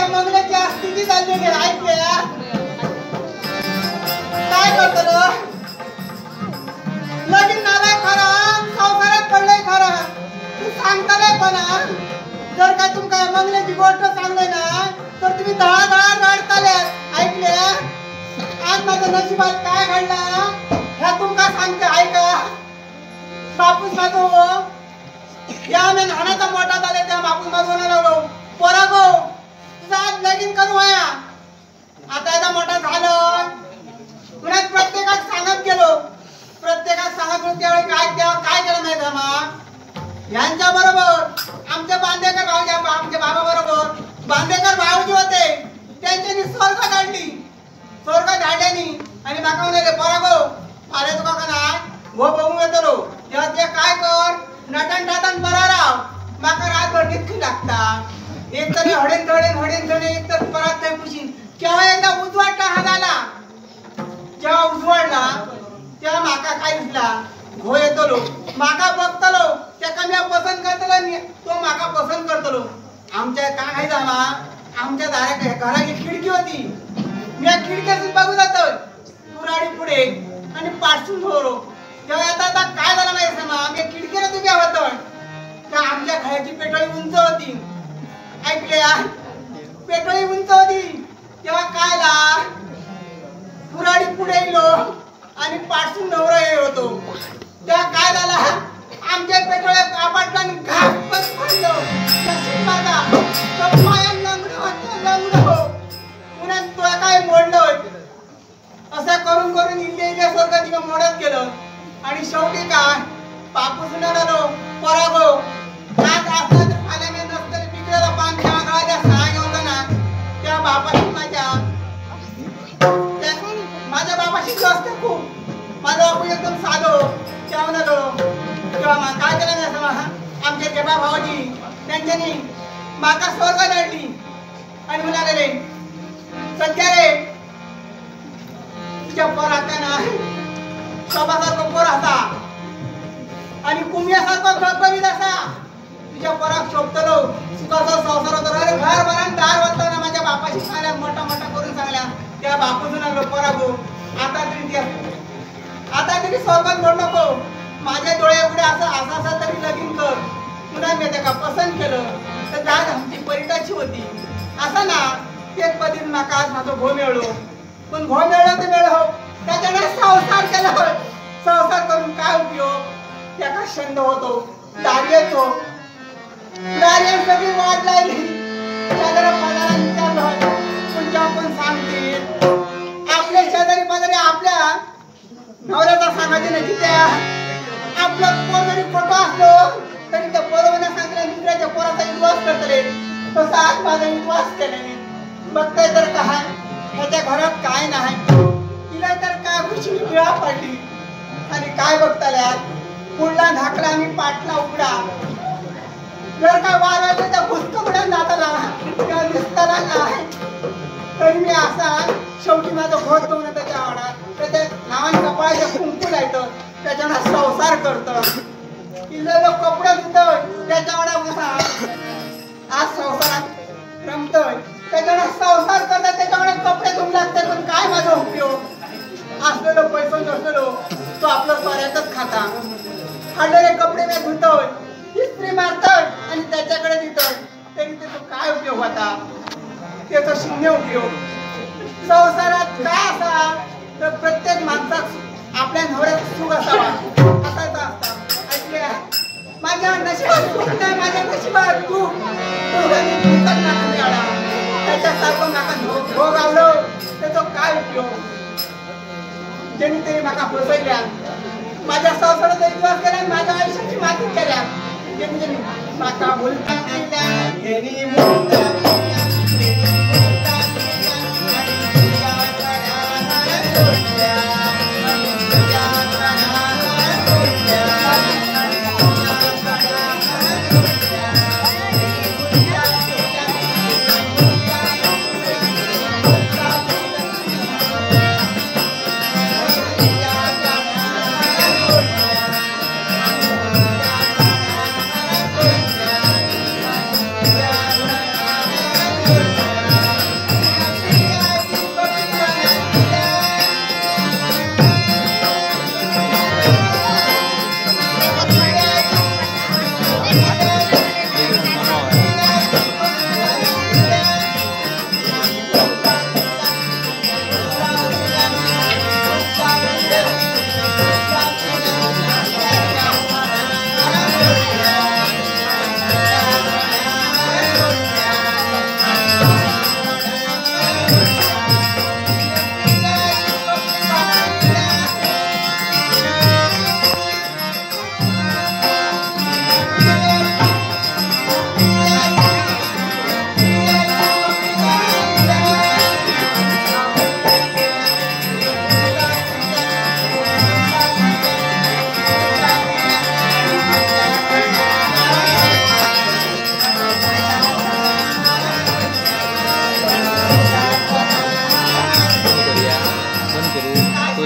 माझ्या मंगल्याची स्थिती चाललेली ऐकले काय करतलो लगीन नालाय खरा संसारात पडलंय खरा तू सांगताले पण जर का तुमका मंगल्याची गोष्ट सांगले ना तर तुम्ही धडा धडा रडताले ऐकले आज माझ्या नशिबात काय घडला ह्या तुमका सांगते ऐका बापूस माझो या मी लहानाचा मोठा झाले त्या बापूस माझो म्हणायला लागलो पोरा गो तुझं आज लगीन करू या आता एकदा मोठा झालं पुन्हा प्रत्येकात सांगत गेलो प्रत्येकात सांगत गेलो त्यावेळी काय काय केलं नाही मा यांच्या बरोबर आमच्या बांदेकर भाऊजी आमच्या बाबा बरोबर बांदेकर भाऊजी होते त्यांच्यानी स्वर्ग धाडली स्वर्ग धाडल्यानी आणि माका म्हणाले पोरा गो फाल्यां तुका का ना घो बघूंक येतलो तेव्हा ते काय कर नटन टाटन बरा राव माका रातभर न्हिदकी लागता एक तरी हडेन थडेन हडेन थडेन एक तर परत थंय कुशीन केव्हा एकदा उजवाडटा हा जाला जेव्हा उजवाडला तेव्हा माका काय दिसला घो येतलो माका बघतलो तेका मी पसंत करतलो तो माका पसंत करतलो आमच्या काय झाला आमच्या दाराक घराची खिडकी होती मी खिडक्यातून बघू जातो कुराडी पुढे आणि पाठसून धोरो तेव्हा आता आता काय झालं माहिती आहे आमच्या खिडकीला तुम्ही होतो त्या आमच्या घराची पेटोळी उंच होती ऐकले पेटोळी उंच होती तेव्हा काय ला कुराडी पुढे येलो आणि पाठसून नवरा येत होतो तेव्हा काय झाला आमच्या पेटोळ्या आपटला आणि घास पण पडलो नशीब माझा तो पायान लंगडं होतं लंगडं हो पुन्हा तो काय मोडलं असं करून करून इल्ले इल्ले स्वर्गात तिला मोडत गेलं आणि शेवटी काय बापूस म्हणालो पोरा गो आज असला तर फाल्यां मी नसतले पिकलेला पान जेव्हा गळाच्या सहा होता ना त्या बापाशी माझ्या माझ्या बापाशी असते खूप माझा बापू एकदम साधो तेव्हा म्हणालो तेव्हा काय केलं नाही असं आमच्या जेबा भावाजी त्यांच्यानी माका स्वर्ग धाडली आणि म्हणाले रे सध्या रे तुझ्या पोराका ना शोभासारखो पोर असा आणि कुमयासारखो घबघबीत असा तुझ्या पोराक शोभतलो सुखाचो संसार होतो अरे घर भरान दार वताना माझ्या बापाशी सांगल्या मोठा मोठा करून सांगल्या त्या बापूस म्हणालो पोरा गो आता तरी आता तरी स्वर्गात मोड नको माझ्या डोळे उघडे असं असं असं तरी लगीन कर पुन्हा मी त्याका पसंत केलं तर आज आमची परिटाची होती असं ना तेच पद्धतीने माका आज माझो घो मिळलो पण घो मिळलो ते मिळलो त्याच्याने संसार केला संसार करून काय उपयोग त्याका छंद होतो दारी येतो दारी सगळी वाट लागली शेजारी पाजाऱ्याला विचारलं तुमच्या पण सांगतील आपल्या शेजारी पाजारी आपल्या नवऱ्याचा सांगायचे नाही की त्या आपलं पोर जरी खोटं असलो तरी त्या बरोबर सांगले दुसऱ्याच्या पोराचा विश्वास करतले तसा आज माझा विश्वास केला बघताय तर काय ह्याच्या घरात काय नाही तिला तर काय खुशी मिळा पडली आणि काय बघताल्या पुढला धाकला आणि पाटला उघडा जर काय वारायचं त्या भुसकं उड्या जाताना तेव्हा दिसताना नाही तरी मी असा शेवटी माझं होत दोन त्याच्या आवडा त्याच्या नावाने कपाळाच्या कुंकू लायतं त्याच्यावर संसार करतं इल्लेलो कपडे धुतोय त्याच्यावर बसा आज संसारात रमतोय त्याच्यावर संसार करतात त्याच्याकडे कपडे धुवून लागतात पण काय माझा उपयोग असलेलो पैसा नसलेलो तो आपलं सोऱ्यातच खाता फाडलेले कपडे मी धुतोय इस्त्री मारतोय आणि त्याच्याकडे देतोय तरी त्याचा काय उपयोग होता त्याचा शून्य उपयोग संसारात काय असा तर प्रत्येक माणसात आपल्या नवऱ्यात सुख असावा असायचा असता ऐकले माझ्या नशिबात सुख नाही माझ्या नशिबात दुःख दुःखच नाका मिळाला त्याच्यासारखं माका भोग आवलो त्याचा काय उपयोग ज्यांनी तरी माका फसवल्या माझ्या संसाराचा विश्वास केला आणि माझ्या आयुष्याची माती केल्या त्यांनी माका बोलता Yeah.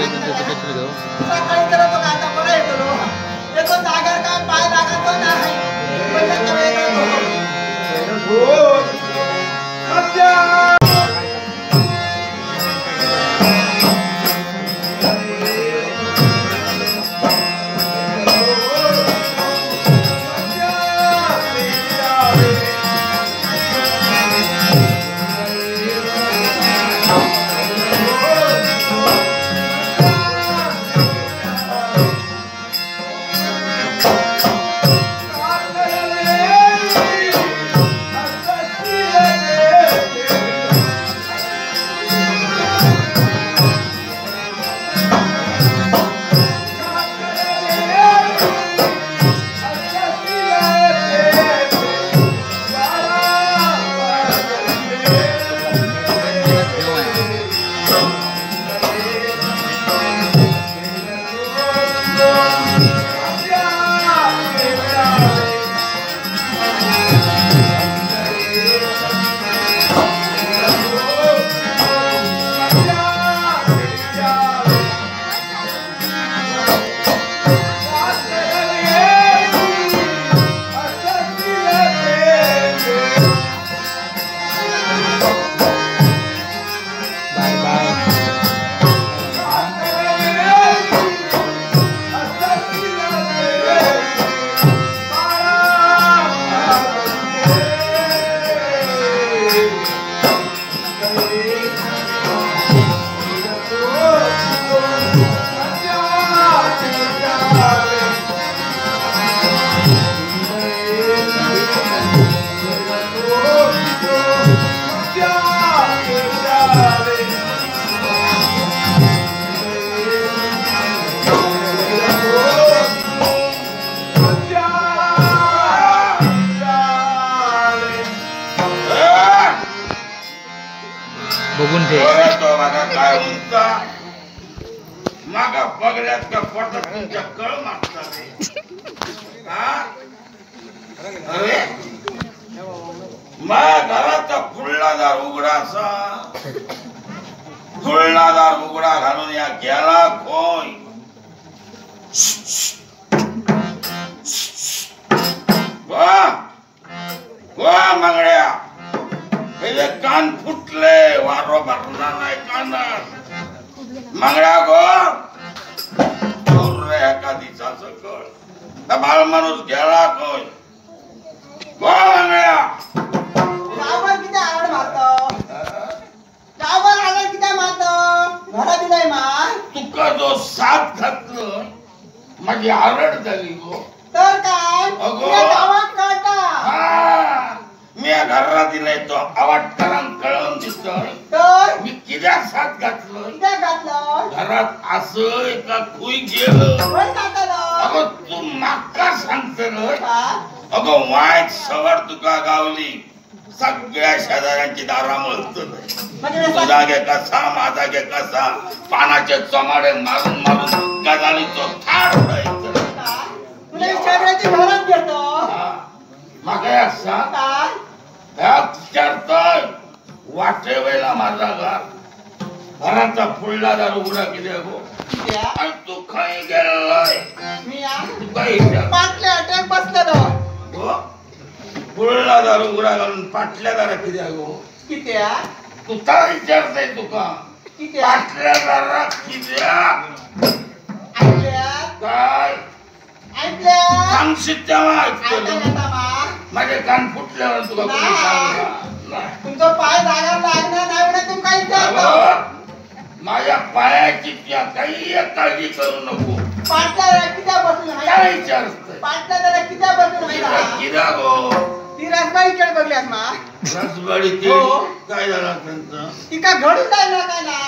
सकाळी गेलो तो आता बरं येतो येतो जाग्यावर काय पाय लागायचो नाही. बघून ठेव. काय उंचा मागा बघल्यात का पोटात तुमच्या कळ मारता रे. अरे माझ्या घराचा फुलणादार उघडा असा फुलणादार उघडा घालून या गेला कोण. वा वा मागड्या हे कान फुटले वारो भरला नाही कानात. मागड्या गो एका दिसाचं कळ तर बाळ माणूस गेला कोण. गो मागड्या गावभर किती आरड मारतो गावभर आरड किती मारतो घरा दिलाय मा तुका जो साथ घातलं माझी आरड झाली गो. तर काय गावात कळता मी घरा दिलाय तो आवाज कळून दिसतोय. तर मी किद्या साथ घातलं घातलं घरात असं एका खुई गेलं. अगं तू माका सांगतलं. अगं वाईट सवर तुका गावली सगळ्या शेजाऱ्यांची दारा मळत. तुझा घे कसा माझा घे कसा पानाचे चमाडे मारून मारून गजालीचो थार उडायचं. घरात घेतो माका सांग विचारतोय वाटेवेला माझा घर घराचा फुलला दार उघडा किती गो आणि तू खंय गेलाय. तुका पाटल्या अटॅक बसलेलो हो फुलला दार उघडा घालून पाटल्या दारा किती गो कित्या तुका विचारतय तुका पाटल्या दारा कित्या काय सांगशीत तेव्हा ऐकतो. माझे कान फुटल्यावर तुका कोणी सांगणार. तुमचा पाय जाग्यावर लागणार नाही म्हणून तुमका विचारतो. माझ्या पायाची काही काळजी करू नको. पाटल्या कित्या बसून काय विचारतोय पाटल्या दारा कित्या बसून कित्या गो. ती रसबाई कडे बघल्यास मा रसबाई ते काय झालं त्यांचं तिका घडून जायला काय ना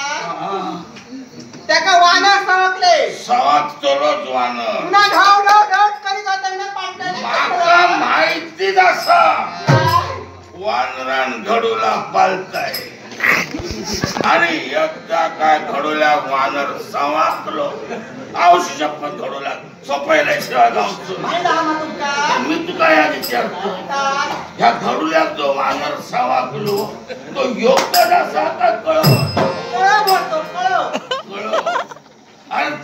त्याका वानर सवकले सवकतलोच वानर पुन्हा धाव धाव धाव करीत होता ना पाटल्याने. माका माहितीच असा वानरान घडूला पालताय आणि एकदा काय घडूला वानर सवाकलो आवशी शपथ घडूला सोपायला शिवाय गावचो. मी तुका या विचारतो ह्या घडूल्या जो वानर सवाकलो तो योग्य असा का कळ कळ.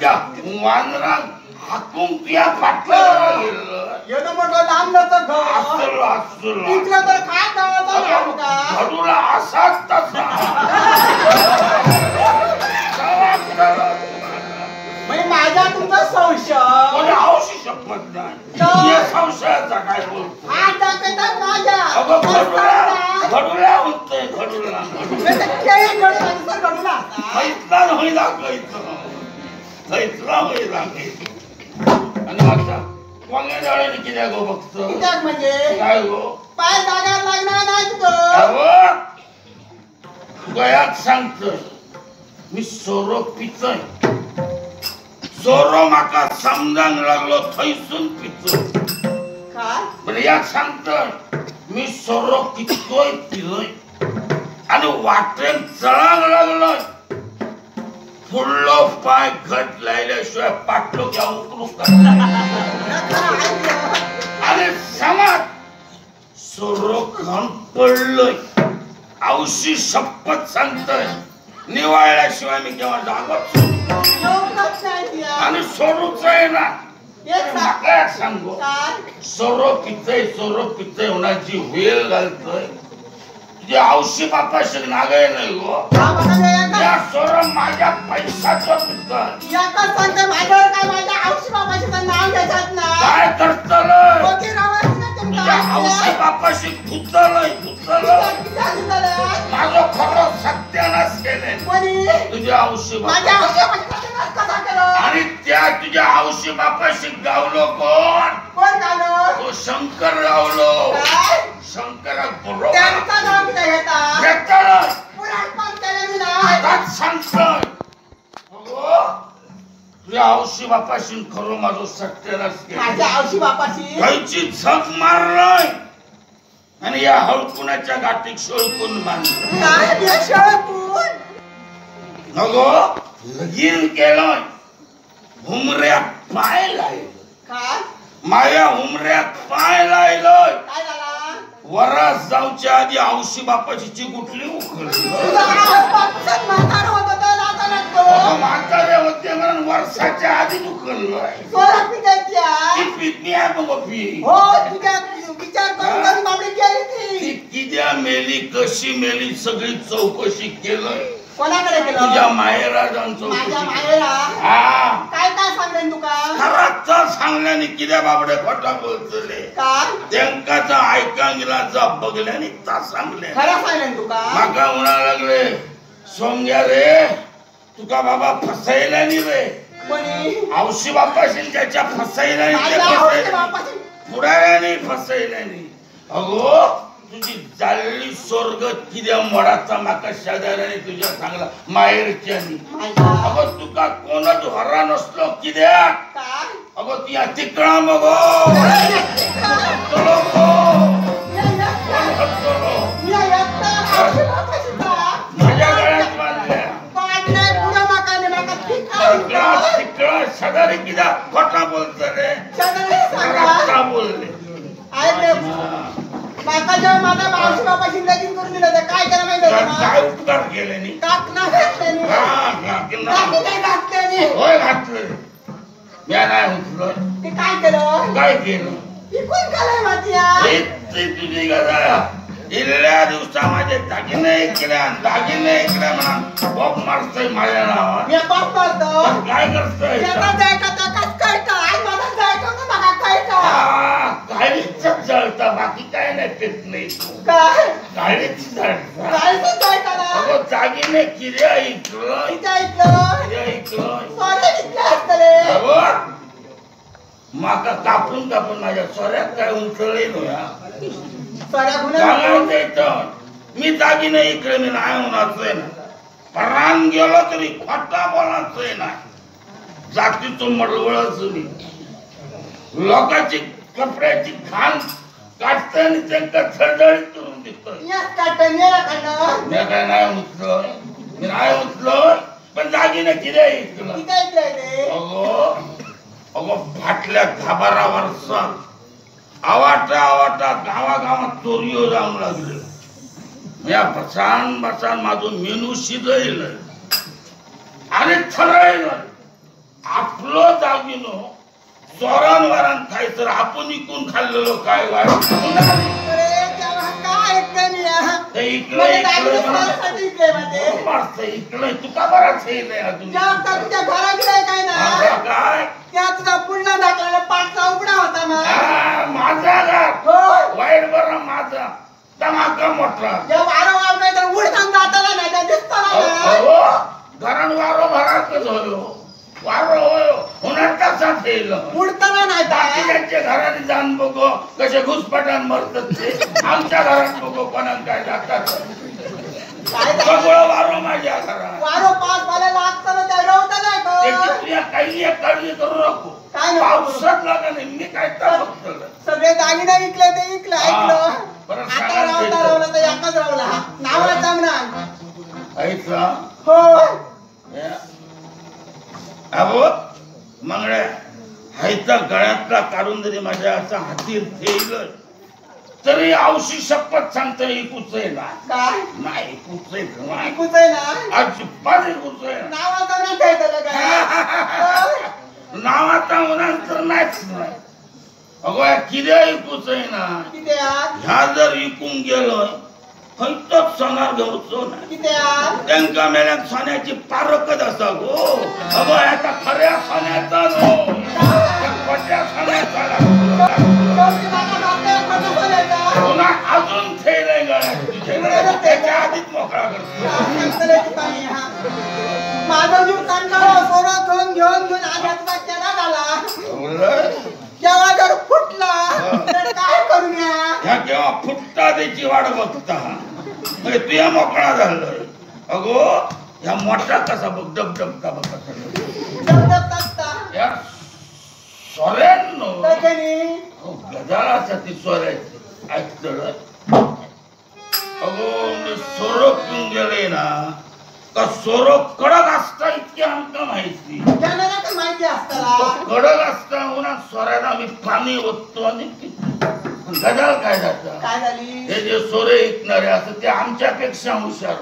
त्या वानरान हाकूंक तुया फाटल्या गेल्लो येदो मोठो लांब जातो घर आसलो आसलो इतलो तर काय गावाचा आमका घडूला असाच तसा म्हणजे माझ्या तुमचा संशय म्हणजे आवशी शपथ नाही हे संशयाचा काय बोलतो हात दाखवतात माझ्या अगं घडूला घडूला होतोय घडूला केळी घडूला घडूला थैतला होई दाखवायचं थैतला होई दाखवायचं आणि माझा वांग्या जाळ्याने कित्याक गो बघतो कित्याक म्हणजे काय गो पाय जाग्यार लागणार नाही तुझं अगं तुका याद सांगतोय मी सोरो पितोय सोरो माका समजांक लागलो थंयसून पितोय काय म्हणजे याद सांगतोय मी सोरो कितकोय पिलोय आणि वाटेन चळांक लागलोय फुडलो पाय घट लायल्याशिवाय पाटलो किंवा उकरूक आणि समाज सोरो खाऊन पडलोय आवशी शपथ सांगतोय निवाळल्याशिवाय मी केव्हा जागत आणि सोरूच आहे ना काय सांगू सोरो पितय सोरो पितय होण्याची वेळ घालतोय तुझ्या आवशी बापाशी नागाय नाही गो या सोरो माझ्या पैशाचं पितय याका सांगते माझ्यावर काय माझ्या आवशी बापाशी नाव घेतात ना काय करतलय तुझ्या आवशी बापाशी धुतलय धुतलय माझं खरं सत्यानाश केलंय तुझ्या आवशी माझ्या आवशी बापाशी कसा केलं आणि त्या तुझ्या आवशी बापाशी गावलो कोण कोण गावलो तो शंकर गावलो शंकराक बरोबर त्यांचा नाव किती घेता घेतलं पुराण केलं मी नाही आताच सांगतोय तुझ्या आवशी बापाशी खरं माझं सत्यानाश केलं माझ्या आवशी बापाशी खयची झक मारलंय आणि या हळकुणाच्या गाठीत शोळकून बांधलं काय शोळकून अगो लगीन केलंय हुमऱ्यात पाय लायलं काय माया हुमऱ्यात पाय लायलंय काय झाला वरास जाऊच्या आधी आवशी बापाची चिकुटली उखडली म्हातारे होते म्हणून वर्षाच्या आधी उखडलोय ती आहे बघ पी हो विचार करून बाबडी केली ती कित्या मेली कशी मेली सगळी चौकशी केलं कोणाकडे केलं तुझ्या माहेरा जाऊन चौकशी माझ्या माहेरा हा काय काय सांगलेन तुका खरंच सांगल्याने किद्या बाबडे खोटा बोलतले काय तेंकाचा ऐका गेला जा बघल्याने ता सांगले खरं सांगलेन तुका माका म्हणा लागले सोंग्या रे तुका बाबा फसायला रे कोणी आवशी बापाशी त्याच्या फसायला पुढाऱ्याने फसायल्यानी अगो तुझी जाल्ली स्वर्ग किद्या मोडाचा माका शेजाऱ्याने तुझ्या सांगला माहेरच्यानी अगं तुका कोणच हरा नसलो किद्या अगं तुया तिकडा मगो माझ्या गळ्यात बांधल्या तिकडा शेजारी किद्या खोटा बोलत रे बोलले माका जेव्हा माझ्या मावशी बापाशी लगीन करून दिलं तर काय केलं माहिती आहे काय उपकार केले नी काकना घातले नी काय घातले नी होय घातले मी नाही उठलो ते काय केलं काय केलं इकून काय मातिया ते तुझी गदा इल्ल्या दिवसा माझे दागिने इकड्या दागिने इकड्या म्हणा बाप मारतोय माझ्या नावात मी बाप मारतो काय करतोय त्याचा जायका ताकाच कळतं आई माझा जायका का मला कळतं काळीच जळता बाकी काय नाही पेत नाही काय काळीच जळता काळीच जळता अगं दागिने किर्या ऐकलं किती ऐकलं किर्या ऐकलं सोरे कितले असतले अगं माका कापून कापून माझ्या सोऱ्यात काय उंचले नव्या मी दागिने इकडे मी नाही होणार ना प्राण गेलो तरी खोटा बोलायचंय ना जातीचं मडवळच मी लोकांची कपड्याची खान काढतोय आणि त्यांना थरथरीत करून देतोय मी काय नाही उचलोय मी नाही उचलोय पण दागिने किती ऐकलं अगो अगो फाटल्या 10-12 वर्षात आवाटा आवाटा गावागावात चोरीयो जाऊंक लागल्यो या बसान बसान माझो मेनू शिजयलय आणि ठरयलय बी न्हू चोरान वारान खायसर आपण इकून खाल्लेलो काय वाईट. इकडे तुका बराच तुझ्या घराकडे काय ना काय त्या तुझा पुन्हा दाखला पाठचा उघडा होता ना माझा वाईट बरं माझा तमाका मोठा वारो वाव नाही तर उडताना जाताना नाही दिसताना घरान वारो भराकच होयो वारो होयो होणार तसा ठेवलं उडताना नाही. बाकीच्या घराने जाण बघो कसे घुसपटान मरतात ते आमच्या घरात बघो कोणाला काय जातात सगळं वारो माझ्या घरात वारो पास व्हायला लागताना त्या रवता नाही तुझ्या काही एक काळजी करू नको. काय पावसात लागा नाही मी काय सगळे दागिने विकले ते विकलं ऐकलं आता रावता रावला तर एकाच रावला नावाचा म्हणा ऐकला हो. अहो मंगळ्या हायचा गळ्यातला काढून जरी माझ्या असा हाती ठेवलं तरी औषध शपथ सांगतो इकूच आहे ना काय नाही इकूच आहे इकूच आहे ना अजिबात इकूच आहे नावाचा नाही ठेवलं काय नावाचा म्हणून नाहीच नाही. अगो किद्या इकूच आहे ना ह्या जर इकून गेलो खंयचोच सोनार घेवचो ना तेंका मेल्यान सोन्याची पारखच आसा गो. अगो आता खऱ्या सोन्याचा न्हू खोट्या सोन्याचा अजून थेलय गळ्यात त्याच्या आधीच मोकळा करतो. माझा जीव कंटाळा सोनं घेऊन घेऊन घेऊन आज केला झाला जेव्हा जर फुटला तर काय करूया ह्या केव्हा फुटता त्याची वाट बघता म्हणजे तुया मोकळा झालं. अगो ह्या मोठा कसा बघ डबडबता बघ डबडबता या सोऱ्यांनो गजाल असा ती सोऱ्याची ऐकतं. अगो मी सोरो पिऊन गेले ना का सोरो कडक असता इतकी आमका माहिती माहिती असता कडक असता उन्हात सोऱ्याला आम्ही पाणी ओततो आणि गजाल काय जाता काय झाली हे जे सोरे विकणारे असत ते आमच्यापेक्षा हुशार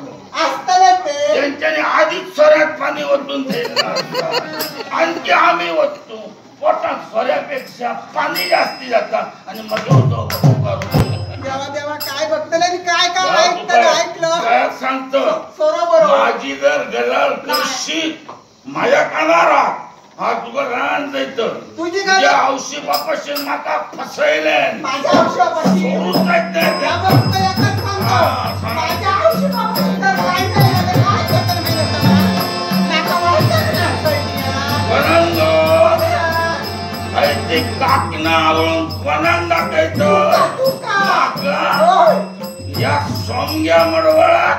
त्यांच्याने आधीच सोऱ्यात पाणी ओतून द्यायचं आणखी आम्ही ओततो पोटात सोऱ्यापेक्षा पाणी जास्ती जातात आणि मग होतो. देवा देवा काय बघतलं आणि काय काय ऐकतं ऐकलं काय सांगतो माझी जर गजाल करशील माझ्या कानारा हा तुका रान जायचं तुझी तुझ्या औषी बापाशी माका फसयले माझ्या औषी बापाशी सोडून जायत नाही. माझ्या औषी बापाशी तर काय नाही काय काकना आवळून कोणाक दाखयचं या सोमग्या मडवळात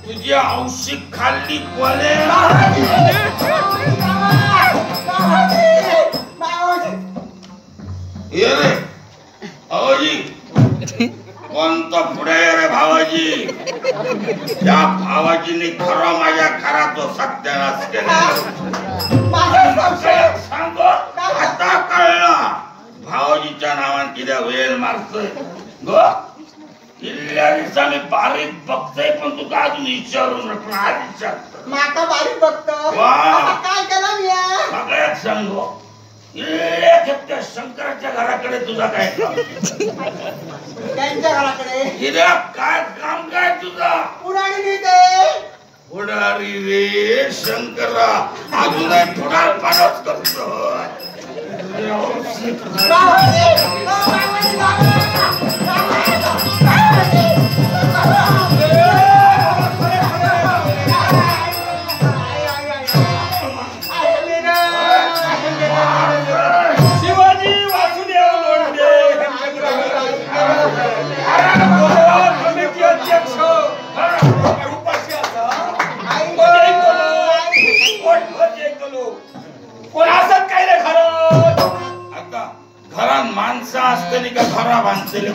तुझी औषी खाल्ली कोणे ये रे अवजी कोणता पुढे रे भावाजी त्या भावाजीने खरा माझ्या खरा तो सत्यानाश केला. सांगो आता कळला भावाजीच्या नावान किद्या वेळ मारतोय गो इल्ल्या दिसा मी बारीक बघतोय पण तुका अजून विचारून पण आज विचारतो माका बारीक बघतो काय केलं मी सगळ्यात सांगो इल्ल्या खेपत्या शंकराच्या घराकडे तुझा काय काम त्यांच्या घराकडे किद्या काय काम काय तुझा पुढारी ते पुढारी रे शंकरा अजून पुढार पाडच करतो. शिवाजी वासुदेव लोंढे कमिटी अध्यक्ष उपाशी आसा कोण असत काय रे घरात आता घरात माणसं असतली का घरा बांधतली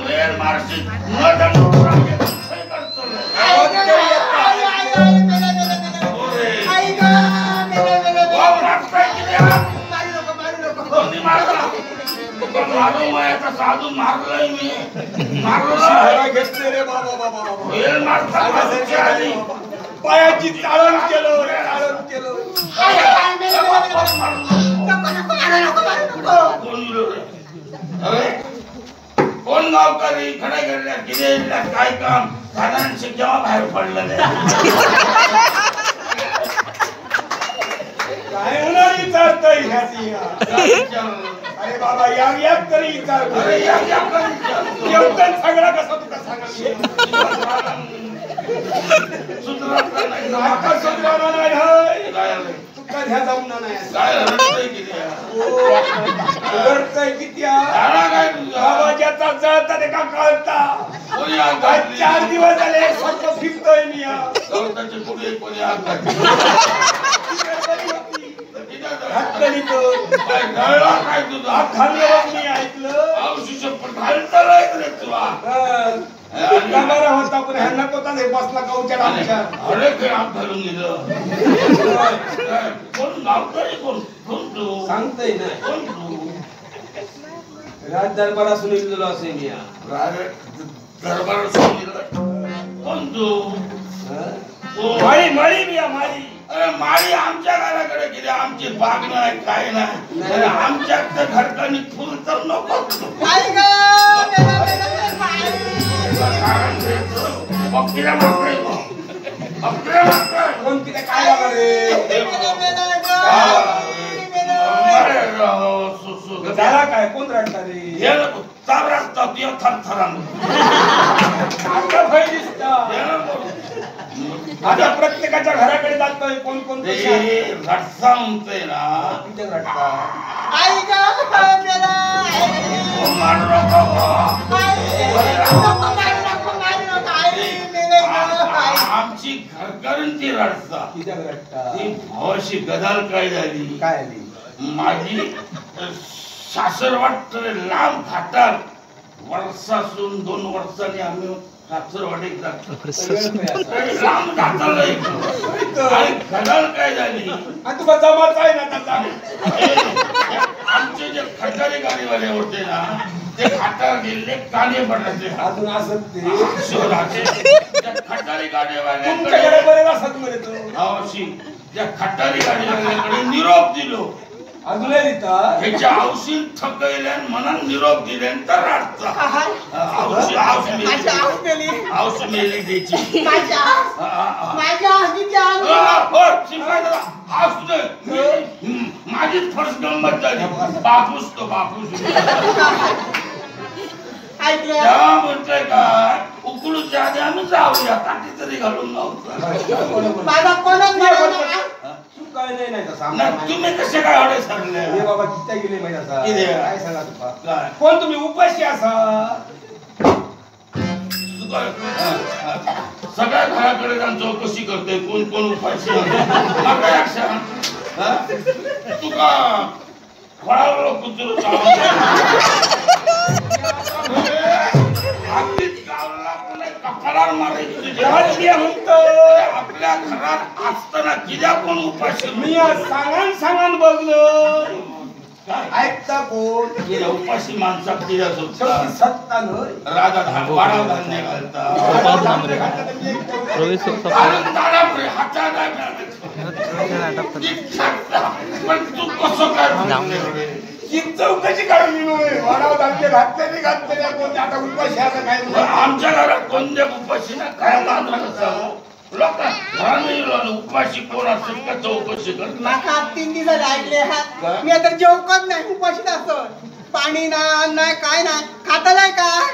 वेळ मारशी न साधू मारलंय मी मारलं घेतले रे बाबा बाबा वेळ मारता पायाची चाळण केलं चाळण केलं. अरे कोण गावकरी खडे गेल्या किती काय काम साधारण जेव्हा बाहेर पडलेलं काय होणार विचारतोय. अरे बाबा याक याक तरी विचारतो. अरे याक याक जेवतान सगळा कसा तुका सांगा सुधरणार नाही तुका ह्या जाऊन नाही काय रडतंय किती रडतंय किती बाबा ज्याचा जळता ते का कळता. 4 दिवस झाले सारखं फिरतोय मी. गवताची पुढे कोणी आग घातली काय तुझा घाललं मी ऐकलं घालता तुला बरा होता पण ह्यांना कोणता बसला गावच्या आमच्या. अरे काय घालून दिलं कोण गावकरी कोण कोण तू सांगतय ना कोण तू राज दरबारासून इल्लेलो असे मी. राज दरबारासून इल्लो कोण तू? माळी माळी मी माळी. अरे माळी आमच्या घराकडे किती आमची बाग नाही काय नाही. अरे आमच्या तर घरकानी फुल तर नको. झाला काय कोण रडता रे? आता प्रत्येकाच्या घराकडे जातोय कोण कोण रडसा म्हणतोय ना रडता. आमची घरकरून ती रडता ती भावाशी गदाल काय झाली काय आली माझी सासरवाट लांब खाटार वर्षासून 2 वर्षांनी आम्ही सासरवाडीत जातो लांब जाताना आणि गदाल काय झाली तुका जमाच आहे ना त्याचा. आमचे जे खटारी गाडीवाले होते ना ते खाटार गेले काने पडायचे अजून असत ते शहराचे खटारी गाडीवाल्याकडे बरेच असत म्हणे तो हौशी त्या खटारी गाडीवाल्याकडे निरोप दिलो अजूनही दिता ह्याच्या हौशीन थकयल्यान मनान निरोप दिल्यान तर रडता. हौशी हौस मेली हौस मेली त्याची माझीच फर्स्ट गंमत झाली. बापूस तो बापूस तेव्हा म्हणतोय काय उकळूच्या आधी आम्ही जाऊया काठी तरी घालून नव्हतं. तुम्ही कसे काय ऑर्डर सांगले बाबा किती गेले माहिती असा काय सांगा तुका कोण तुम्ही उपाशी असा सगळ्या घराकडे जाऊन चौकशी करते कोण कोण उपाशी. तुका फळावलो कुत्र अगदीच गावला कोणा कपाळावर मारायची तुझ्या म्हणतो. आपल्या घरात असताना किद्या कोण उपाशी मी सांगान सांगान बघलो ऐकता कोण उपाशी माणसात किद्या सुद्धा सत्ता नव्हय राजा वाढाव धान्य घालता पण तू कसं काय चौकशी काढून वाढाव धान्य घातले नाही घातले कोणते आता उपाशी असं काय आमच्या घरात कोणत्या उपाशी ना काय मानलं लोक घरात उपाशी कोण असेल का चौकशी कर. माका 3 दिवस ऐकले मी आता जेवकत नाही उपाशी असत पाणी ना नाही काय नाही खातालाय काय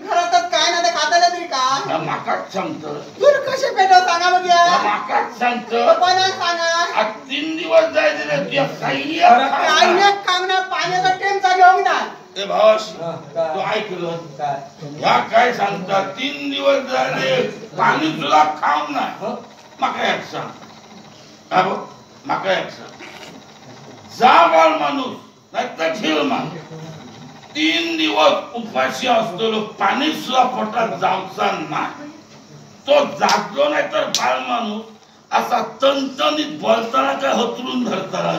घरातच काय नाही खाताला तरी काय माकाच सांगतो तू कसे पेटव सांगा बघूया माकाच सांगतो कोणा सांगा 3 दिवस जायचे तुझ्या काही काम नाही पाण्याचा टेमचा घेऊन ना ए भावाश तू ऐकलं ह्या काय सांगता 3 दिवस झाले पाणी सुद्धा खाऊ नाही. माका एक सांग माका एक सांग जा बाल माणूस नाही तर झेल माणूस 3 दिवस उपाशी असतो पाणी सुद्धा पोटात जाऊचा नाही तो जागलो नाही तर बाल माणूस असा तणतणीत बोलताना काय हतरून धरताना.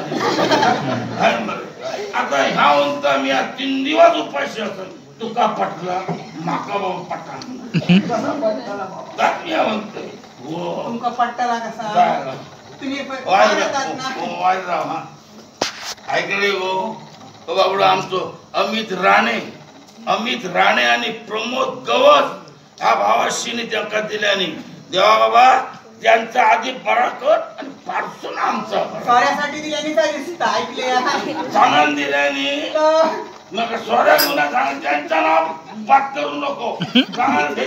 आता ह्या म्हणता मी 3 दिवस उपाशी असत तुका पटला माका बाबा पटा म्हणतोय. तुमका पट्टला कसा तुम्ही राव ऐकले हो बाबडो आमचो अमित राणे आणि प्रमोद गवस ह्या भावाशीने त्यांना दिल्याने देवा बाबा त्यांचा आधी बराकत आणि पारसून आमचा सोऱ्यासाठी दिल्याने ऐकले सांगून दिल्याने मग सोऱ्या गुन्हा सांग त्यांचं नाव बात करू नको सांग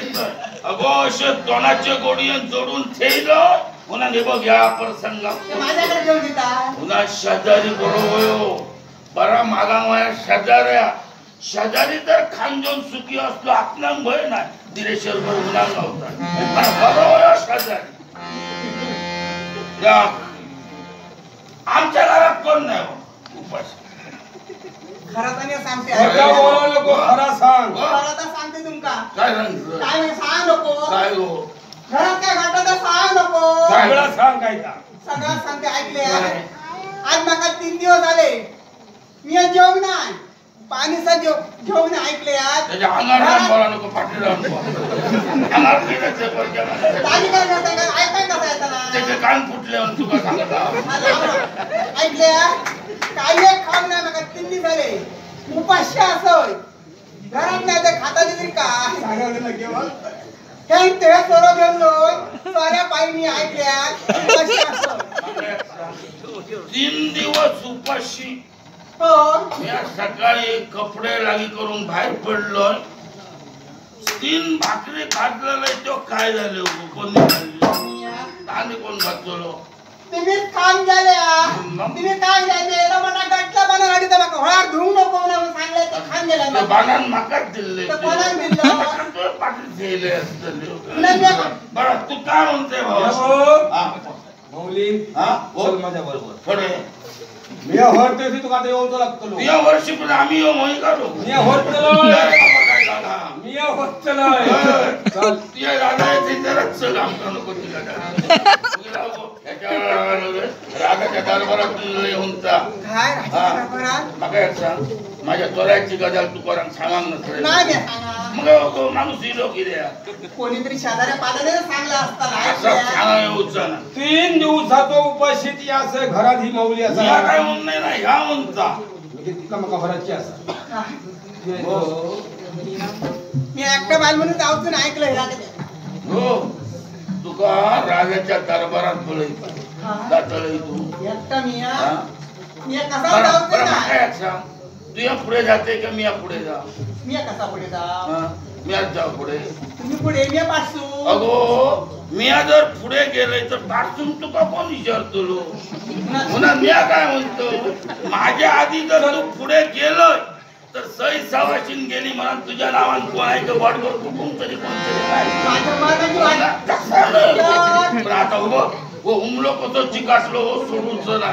अगो असे दोनाचे गोडी जोडून ठेवलं पुन्हा हे बघ या प्रसंगा माझ्याकडे घेऊन देता पुन्हा शेजारी बरोबर बरा मागा माझ्या शेजाऱ्या शेजारी तर खांजून सुखी असलो आपला भय नाही दिलेश्वर गुन्हा नव्हता बरोबर शेजारी आमच्या घरात कोण नाही उपास खरा तर सांगते खरा सांग खरा तर सांगते तुमका काय सांगतो काय सांग नको काय हो घरात काय घडलं तर सांग नको सगळं सांग काय सगळं सांगते ऐकले आज माका 3 दिवस झाले मी जेवण नाही पाणी सा जेवण ऐकले आज त्याच्या अंगावर बोला नको पाठी राहून अंगावर फिरायचं पाणी काय करता काय ऐकाय कसं येतं ना त्याचे कान फुटले म्हणून तुका सांगत ऐकले काही एक खाऊन नाही माका 3 दिवस झाले उपाशी असोय घरात नाही तर खाता तरी काय हे ते सोरो घेऊन सोऱ्या पायी ऐकल्या उपाशी असोय 3 दिवस उपाशी. मी सकाळी कपडे लागी करून बाहेर पडलो 3 भाकरी खाल्लेलं तो काय झाले कोणी खाल्ली आणि कोण खातलो तुम्ही खाऊन गेले तुम्ही काय झाले मला गटला बाणा गाडी तर माका होळार धुवू नको म्हणून सांगले ते खाऊन गेले बाणान माकाच दिले तर कोणाला दिलं पाटील ठेवले असतले. बरं तू काय म्हणते भाऊ मौली हा चल माझ्या बरोबर खरे मी होते तुका आता येऊन लागतलो या वर्षी पण आम्ही येऊ म्हणून काढू मी होतलो मी होतलो चल तुझ्या दादा येते जरा चल आमचा नको तुझ्या रागाच्या दरबारात येऊन जा काय माका एक सांग माझ्या चोराची गजाल तू कोणाक सांगांक नसले नाही मग माणूस इलो कित्याक कोणीतरी शेजाऱ्या पाजाऱ्याने सांगला असता सांगा येऊचा ना 3 दिवसाचो उपाशी ती असं घरात ही माऊली असा ह्या काय म्हण नाही ना ह्या म्हणता म्हणजे तिका माका घराची असा मी एकटा बाल म्हणून जाऊन ऐकलं हो तुका राजाच्या दरबारात बोलयता जातलय तू एकटा मी मी कसा जाऊन काय सांग तू या पुढे जाते का मी या पुढे जा मी कसा पुढे जा मी आज जाऊ पुढे तुम्ही पुढे मी पासून अगो मी जर पुढे गेले तर पासून तुका कोण विचारतलो म्हणून मी काय म्हणतो माझ्या आधी जर तू पुढे गेलोय तर सही सवाशीन गेली म्हणून तुझ्या नावान कोण आहे का वाटवर कुठून तरी कोणतरी पण आता उभं हो हुमलो कसं चिकाटलो हो सोडून ना.